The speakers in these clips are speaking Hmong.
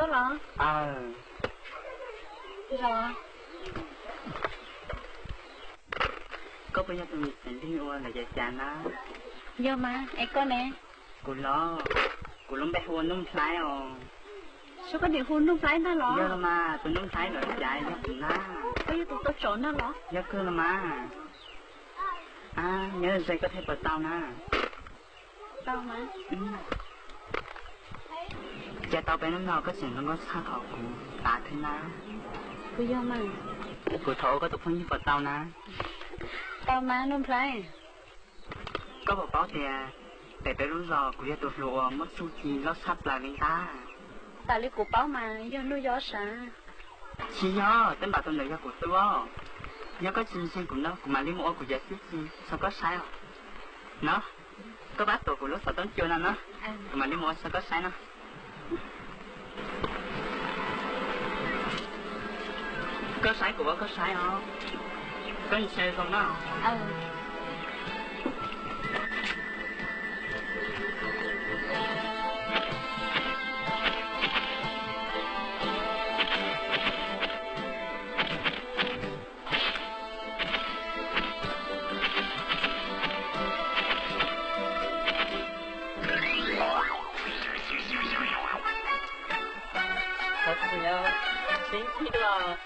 Koj los? Aw, koj puas yog tus txiv neej uas lawv cav cav na? Yog mas, es koj ne? Kuv los, kuv lub npe hu ua Nuj Nplhaib os. Sub, koj niam hu Nuj Nplhaib ntag los? Yog los mas, tus Nuj Nplhaib lawv cav yog kuv na. Koj yog tus tuaj tsom ntag los? Yog kawg los mas. Nyob ze koj thiaj puas tau na. Tau mas. Ces tau peb hnub no koj tseem zoo nkauj tshaj qhov kuv xav thiab na. Kuv yog mas. Kuv thov ua koj tus phooj ywg puas tau na? Tau mas Nuj Nplhaib. Koj puas paub tias pem peb lub zos kuv yog tus hluas uas muaj txuj ci loj tshaj plaws li ntag? Tam li kuv paub mas yog Nuj Yob sav. Tsis yog, tej npam tus ntawd yog kuv tub. Yog koj tsis ntseeg kuv no kuv mam li mus ua kuv cov txuj ci rau koj saib os. No, koj pab tuav kuv lub xov tooj cua no na, kuv mam li mus ua rau koj saib no. Koj saib kuv ua koj saib os. Koj ntsia zoo na. Thov txim, sib ntsib los.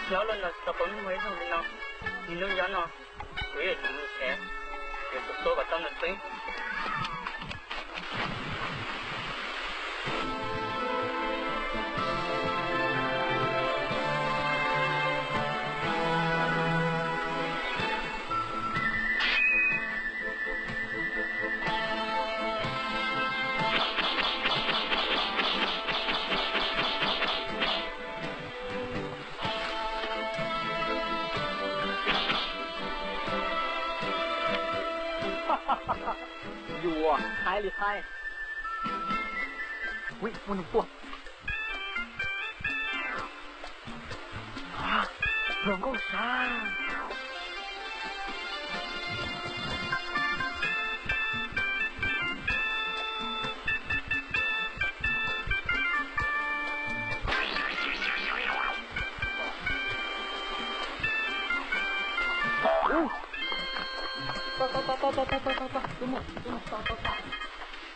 Xyov los nws tau pom ib zaug li no, nws lub nyob no, kuv yuav tsum mus tsev, yuav tsum tua kom tau nws xwb. Yus haib li haib. Ui, muaj neeg tuaj. Hluas nkauj sav.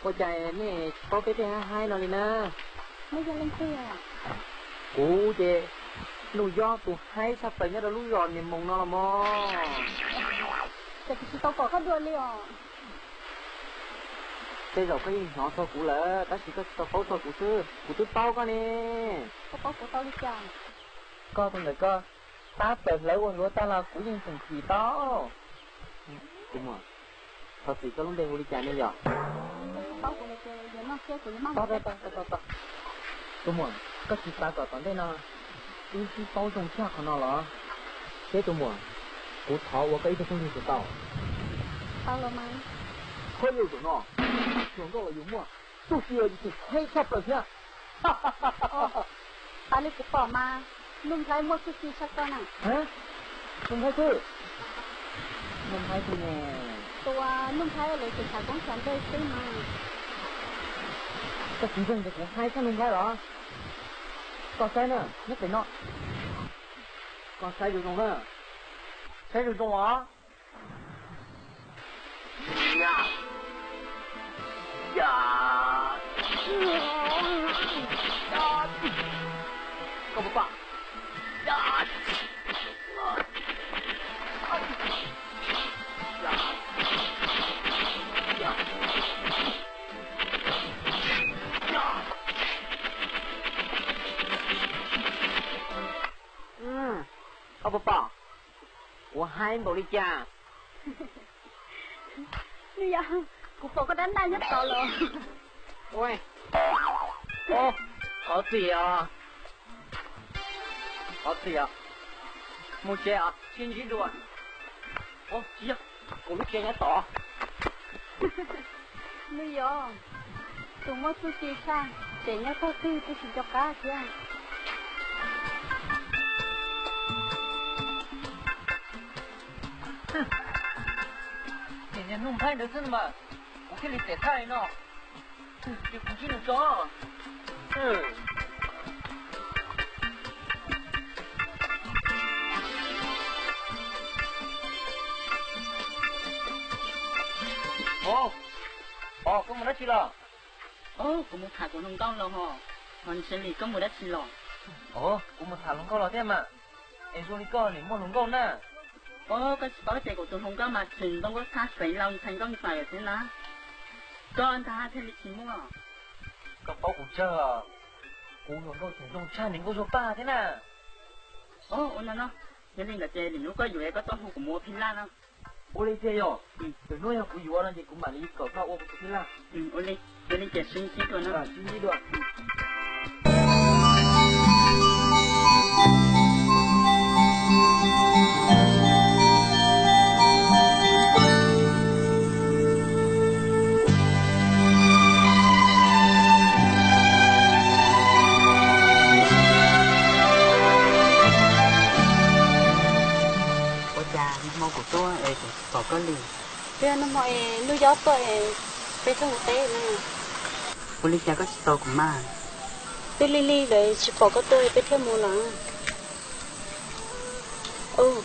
Ua cas nej tsis paub peb tej haib haib no li na? Kuv ces Nuj Yob tus haib tshaj plaws nyob rau lub zos Niam Moos no los mog. Ces kuv tsis tau pom koj dua li os. Tej zaum koj yeej hnov txog kuv lawm tab sis koj tsis tau paub txog kuv xwb, kuv twb paub koj ne. Koj paub kuv tau li cas? Koj tus ntawm koj tab plaws hlawv ua hluav tag los kuv yeej tseem chim tau. Tus muam, thov txim, koj lub npe hu li cas ne yom? Tus muam, koj tsis xav kom tom ntej no wb sib paub zoo tshaj qhov no los? Seb tus muam, kuv thov ua koj ib tug phooj ywg puas tau? Qhov yus zaum no, hluas nkauj los yus muaj, txuj ci los yus tus haib tshaj plaws thiab. Xav li kuv pom mas Nuj Nplhaib muaj txuj ci tshaj koj na. Nuj Nplhaib twg? Nuj Nplhaib twg ne? Tus uas Nuj Nplhaib lawv tseem tham koob tham npe xwb mas. Koj tsis ntseeg tias kuv haib tshaj Nuj Nplhaib los? Koj saib na, nyob pem no. Koj saib zoo zoo na. Saib zoo zoo os. Koj puas pom? Koj puas pom? Kuv haib npaum li cas? Nws yog, kuv pom koj dab ntaj nyob tod los. Ua, thov txim os. Thov txim os. Mus tsev os, sib ntsib dua. Ub, tsis yog, kuv lub tsev nyob tod. Lub yos, tus muaj txuj ci tshaj, ces nyob tog twg twb tsis nco qab thiab. Niag Nuj Nplhaib ntawd xwb mas, kuv thiaj li pem thaj li no. Ces kuv ntsib nws tso. Os, koj mus dab tsi los? Kuv mus tham kuv hluas nkauj los hos. Hos Ntxhiav Lis, koj mus dab tsi los? Os, kuv mus tham hluas nkauj los thiab mas. Es zoo li koj nim muaj hluas nkauj na? Os, koj tsis paub tias kuv tus hluas nkauj mas tseem zoo nkauj tshaj, feem laus ntxhais nkauj ntxawm thiab na. Koj ntag thiaj li tsis muaj. Koj paub kuv tsawg, kuv hluas nkauj tseem zoo tshaj niam nkauj Zuag Paj thiab na. Os, ua no no, yog li ntawd ces lwm hnub koj yuav koj tuaj hu kuv mus ua phij laj no. Ua li tiag yom? Lwm hnub yog kuv yuav no ces kuv mam li kom koj ua kuv tus phij laj. Ua li, yog li ces sib ntsib dua no. Sib ntsib dua. Ua cas nag hmo kuv tuaj es kuv tsis pom koj li? Twb yog nag hmo es Nuj Yob tuaj es peb thiaj mus teb na. Ua li cas koj tsis tau kuv mas? Twb lig lig lawm tsis pom koj tuaj peb thiaj mus lawm. Ub,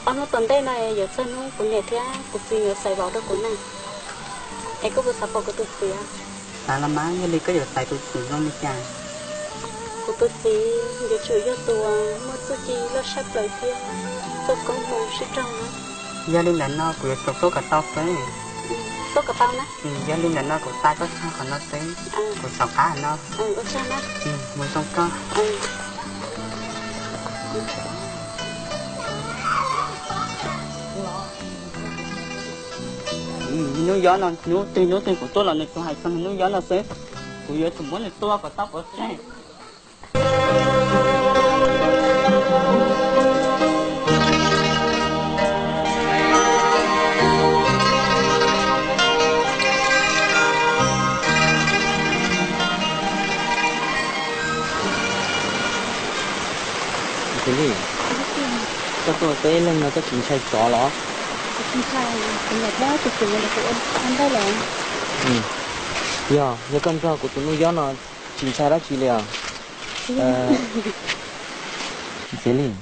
ob hnub tom ntej no yuav txog hnub kuv niam thiab kuv txiv yuav xaiv vauv rau kuv na, es koj puas xav pom kuv tus txiv? Xav los mas, yog li koj yuav xaiv tus txiv zoo li cas? Kuv tus txiv yuav tsum yog tus muaj txuj ci loj tshaj plaws thiab txoj koob hmoov sib raug na. Yog li ntawd no kuv yuav tsum tuaj kom tau xwb. Tuaj kom tau na. Yog li ntawd no kuv xa koj txog qhov no xwb, kuv xav qab no. Mus zoo koj. Hnub yob no, hnub twg hnub twg kuv tuaj los nws tsuas hais txog hnub yob no xwb. Kuv yuav tsum muab nws tua kom tau pov tseg. Ntxhiav Lis, koj tuaj peb leeg no koj tsis ntshai tsov los? Kuv tsis ntshai, kuv niam thiab kuv txiv nkawd kuv ua ntej lawm. Yog, yog koj nrog kuv tus Nuj Yob no tsis ntshai dab tsi li os. Ntxhiav Lis,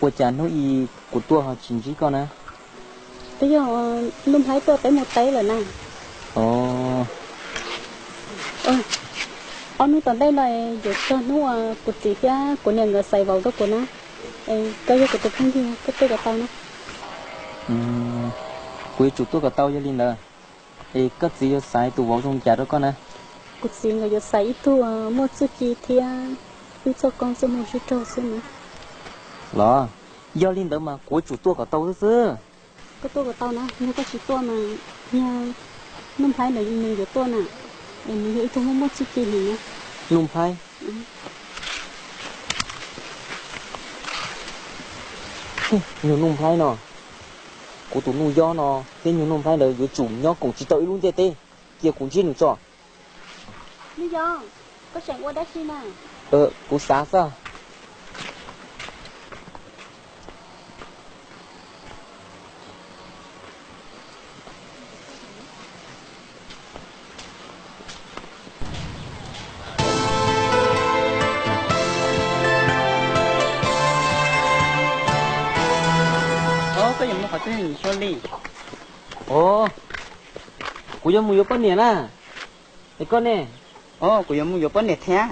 ua cas hnub i kuv tuaj ho tsis ntsib koj na? Twb yog Nuj Nplhaib tuaj peb mus teb lawm na. Ob hnub tom ntej no yuav txog hnub kuv txiv thiab kuv niam nkawd xaiv vauv rau kuv na. Koj yog kuv tus phooj ywg, koj tuaj kom tau na. Kuv yuav tsum tuaj kom tau yog li ntawd. Es koj txiv yuav xaiv tus vauv zoo li cas rau koj na? Kuv txiv nkawd yuav xaiv ib tug muaj txuj ci thiab wb txoj koob txoj hmoo sib raug xwb na. Los, yog li ntawd mas kuv yuav tsum tuaj kom tau xwb xwb. Koj tuaj kom tau na, yog koj tsis tuaj mas yog Nuj Nplhaib ntawd nws yuav tuaj na, es nws yog ib tug muaj muaj txuj ci heev na. Nuj Nplhaib? Nyuag Nuj Nplhaib no, kuv tus Nuj Yob no thiab nyuag Nuj Nplhaib ntawd yuav tsum nyob koom tsis tau ib lub ntiaj teb. Cia kuv ntsib nws tso. Nuj Yob, koj tseem ua dab tsi na? Kuv xav xwb. Koj yuav mus qhov twg Xyoo Lis? Os, kuv yuav mus yuav poj niam na. Es koj ne? Os, kuv yuav mus yuav poj niam thiab.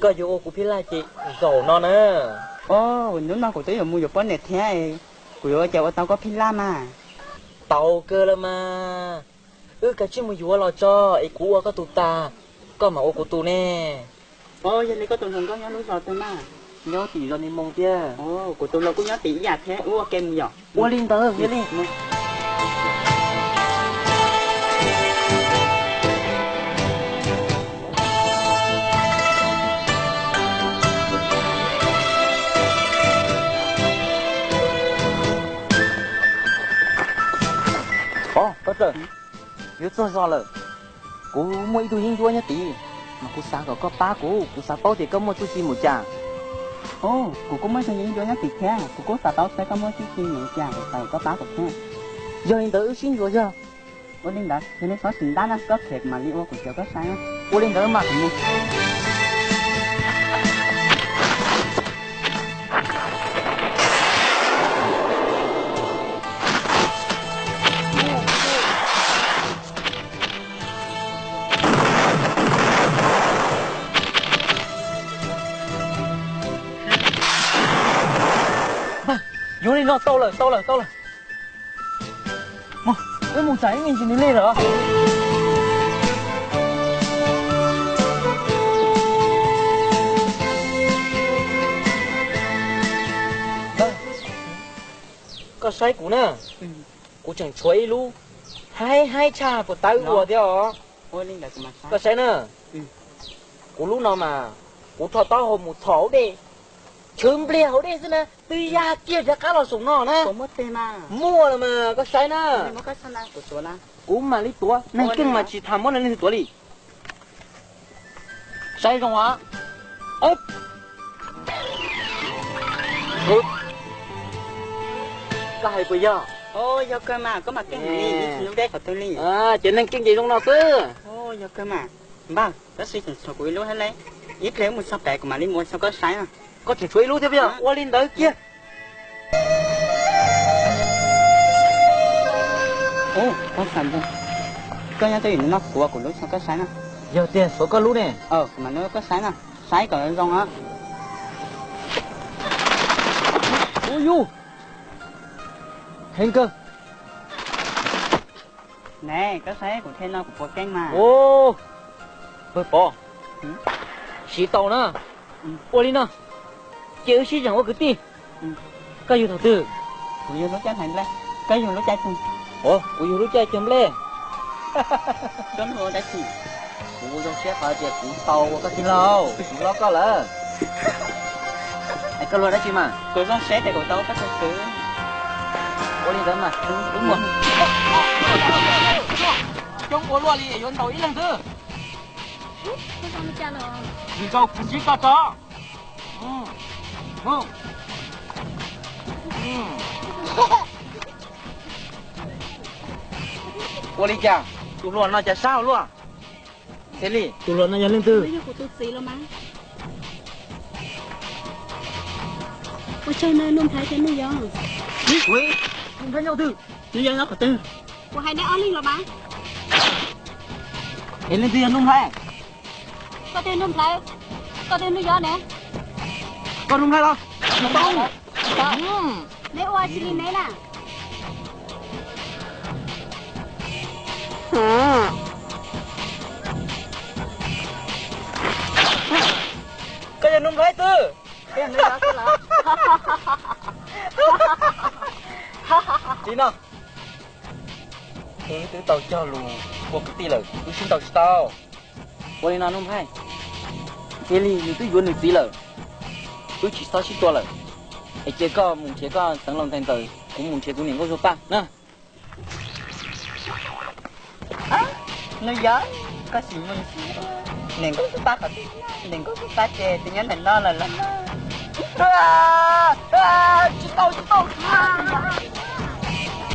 Koj yuav ua kuv phij laj ces zaum no na. Os, hnub no kuv twb yuav mus yuav poj niam thiab, kuv yuav ua cas ua tau koj phij laj mas? Tau kawg lawm mas. Wb kav tsij mus yuav los tso, es kuv ua koj tus tas, koj mam ua kuv tus ne. Os, yog li koj tus hluas nkauj nyob lub zos twg na? Nyob tim zos Ni Moos tiag. Kuv tus hluas kuj nyob tim ib yam thiab, wb ua ke mus yom. Ua li ntawd, ua li. Twb txog zog lawm, kuv muaj ib tug yeeb ncuab nyob tid, mas kuv xav kom koj pab kuv, kuv xav paub tias koj muaj txuj ci mus cas. Kuv kuj muaj ib tug yeeb ncuab nyob tid thiab, kuv kuj xav paub saib koj muaj txuj ci mus cas, kuv xav kom koj pab kuv thiab. Yog li ntawd wb sib ntsuas yog. Ua li ntawd yog nej txhob tsis ntab na, koj khiav kuv mam li ua kuv cov koj saib. Ua li ntawd mas kuv mus. Yuav li no tau lawm, tau lawm, tau lawm. Wb mus txais ib me ntsis nws li lawm. Koj saib kuv na, kuv tseem tshuav ib lub haib haib tshaj puas tawv ua thiab os. Koj saib na, kuv lub no mas kuv rho taub hau mus txhom hauv dej, chwv npliag hauv dej xwb na, twb ya kiag rov qab los saum no na. Muaj los mas koj saib na. Kuv mam li tuav, neeg keej mas tsis tham muab leej twg tuav li. Saib zoo os. Koj hais puas yog? Yog kawg mas, koj mas keej heev li, ib tsis lub dej qhov twg li. Ces neeg keej ces zoo no xwb. Yog kawg mas. Npawg, tab sis tseem tshuav kuv ib lub thiab ne. Ib pliag wb mus txog pem kuv mam li mus ua xyoo koj saib na. Koj tseem tshuav ib lub thiab puas yog? Ua li ntawd kiag. Ub, koj nyob twj ywm no, kuv ua kuv lub xyoo koj saib na. Yog tiag, tshuav koj lub ne. Kuv mam li ua koj saib na, saib kom zoo na. Ub yus, heev kawg. Ne, koj saib kuv thiaj no kuv puas keej mas. Pawg Pov, siv tau na. Ua li no, ces wb sib zeem ua kwv tij. Koj yug thaum twg? Kuv yug lub caij hlais nplej, koj yug lub caij twg? Kuv yug lub caij cog nplej. Koj lub ua dab tsi? Kuv zoo siab qhov tias kuv tau ua koj tij laug, kuv hlob koj lawm. Es koj luag dab tsi mas? Kuv zoo siab tias kuv tau ua koj tus kwv. Ua li ntawd mas, wb mus. Coob ua luaj li yuav ntaus ib leeg xwb. Ntaus kuv ntsib koj tso. Ua li cas tus hluas no cas sab ua luaj? Thiaj li tus hluas no yog leej twg? Yog kuv tus txiv los mas. Ua tsaug nawb Nuj Nplhaib thiab Nuj Yob. Nuj Nplhaib nyob twg? Nuj Yob nyob qhov twg? Kuv hais neb ob leeg los mas. Es leej twg yog Nuj Nplhaib? Koj twg Nuj Nplhaib? Koj twg Nuj Yob ne? Koj Nuj Nplhaib los? Neb ua tsis li neb na. Koj yog Nuj Nplhaib twg? Txiv no, wb twb tau cog lus ua kwv tij lawm, wb sib ntaus tsis tau. Ua li no Nuj Nplhaib, cia li nws twb yuav nws txiv lawm, wb tsis txhob sib tua lawm. Es cia koj mus nrhiav koj xeev laus ntxhais ntxawm, kuv mus nrhiav kuv niam nkauj Zuag Paj na. Nuj Yob, koj sim mus sim, niam nkauj Zuag Paj qhov twg? Niam nkauj Zuag Paj ces twb nyob ntawm no lawm los. Tsis tau, tsis tau.